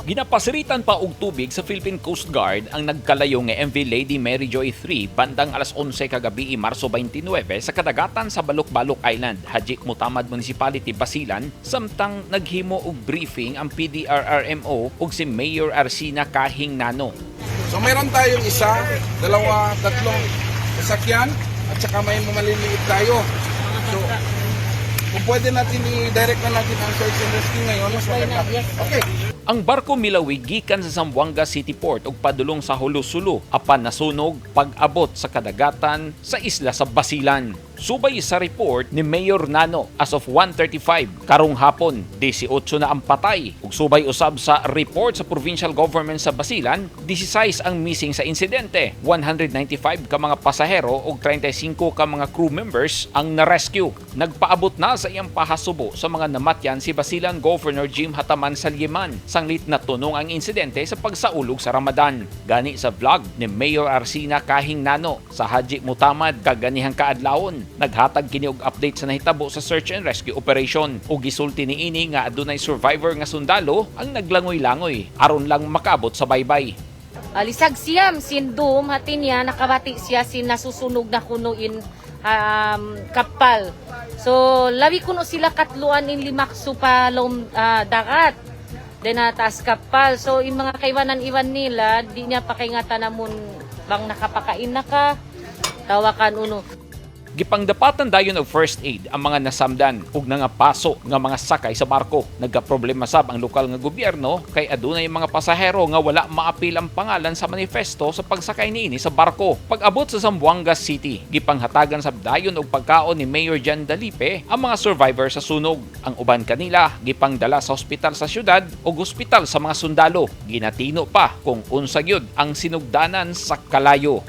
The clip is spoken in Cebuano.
Ginapasiritan pa og tubig sa Philippine Coast Guard ang nagkalayo nga MV Lady Mary Joy 3 bandang alas 11 kagabi, Marso 29, sa kadagatan sa Balok-Balok Island, Haji Mutamad Municipality, Basilan, samtang naghimo og briefing ang PDRRMO ug si Mayor Arsina Kahing Nano. So meron tayong isa, dalawa, tatlong sasakyan at saka may maliliit tayo. So kung pwede natin i-direct na natin ang search and rescue ngayon, mas maganda. Okay. Ang barko milawig gikan sa Zamboanga City Port ug padulong sa Jolo, Sulu, apan nasunog pag-abot sa kadagatan sa isla sa Basilan. Subay sa report ni Mayor Nano, as of 1:35 karong hapon, 18 na ang patay. Ug subay usab sa report sa provincial government sa Basilan, 16 ang missing sa insidente. 195 ka mga pasahero ug 35 ka mga crew members ang na-rescue. Nagpaabot na sa iyang pahasubo sa mga namatyan si Basilan Governor Jim Hataman Salliman sanglit natunong ang insidente sa pagsaulog sa Ramadan. Gani sa vlog ni Mayor Arsina Kahing Nano sa Haji Mutamad kaganihang kaadlawon, naghatag kini og update sa nahitabo sa search and rescue operation ug gisulti niini nga adunay survivor nga sundalo ang naglangoy-langoy aron lang makaabot sa baybay. Alisag siyam sindum hatin niya nakabati siya sin nasusunog na kuno in kapal. So labi kuno sila katluan in limakso pa lom dagat. Then taas kapal. So yung mga kaiwanan iwan nila di niya pakaingatan namon bang nakapakain na ka. Tawakan uno. Gipangdapatan dayon og first aid ang mga nasamdan ug nangapaso nga mga sakay sa barko. Nagkaproblema sab ang lokal nga gobyerno kay adunay mga pasahero nga wala maapil ang pangalan sa manifesto sa pagsakay niini sa barko. Pag-abot sa Zamboanga City, gipanghatagan sab dayon og pagkaon ni Mayor Jan Dalipe ang mga survivor sa sunog. Ang uban kanila gipangdala sa ospital sa syudad ug ospital sa mga sundalo. Ginatino pa kung unsa gyud ang sinugdanan sa kalayo.